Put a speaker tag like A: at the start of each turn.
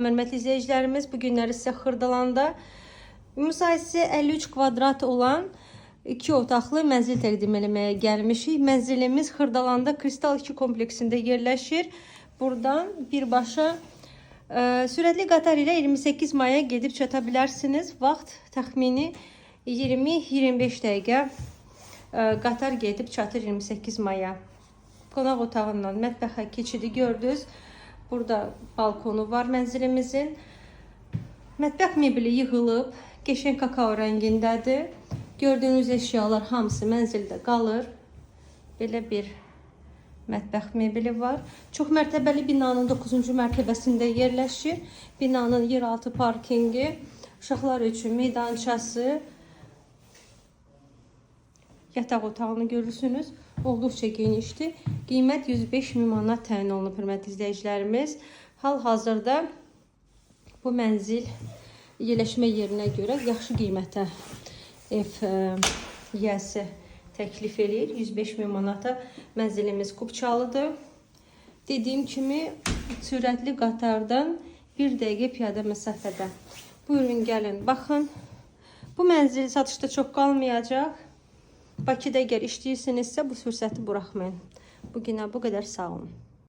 A: Hörmətli izləyicilərimiz, bu günləri sizə Xırdalanda ümumi sahəsi 53 kvadrat olan iki otaqlı mənzil təqdim eləməyə gəlmişik. Mənzilimiz Xırdalanda Kristal 2 kompleksində yerləşir. Buradan birbaşa sürətli qatar ilə 28 maya gedib çata bilərsiniz. Vaxt təxmini 20-25 dəqiqə qatar gedib çatır 28 maya. Qonaq otağından mətbəxə keçidi gördünüz. Burada balkonu var mənzilimizin. Mətbəx mebeli yığılıb, qəşəng kakao rəngindədir. Gördüyünüz əşyalar hamısı mənzildə qalır. Belə bir mətbəx mebeli var. Çox mərtəbəli binanın 9-cu mərtəbəsində yerləşir. Binanın yeraltı parkinqi, uşaqlar üçün meydançası, yataq otağını görürsünüz. Olduqca genişdir. Qiymət 105 min manat təyin olunub, hörmətli izləyicilərimiz. Hal-hazırda bu mənzil yerləşmə yerinə görə yaxşı qiymətə ev yiyəsi təklif eləyir. 105 min manata mənzilimiz Qubçalıdır. Dediyim kimi sürətli qatardan bir dəqiqə piyada məsafədə. Buyurun gəlin, baxın. Bu mənzil satışda çox qalmayacaq. Bakıda əgər işləyirsinizsə bu fürsəti buraxmayın. Bugünə bu qədər, sağ olun.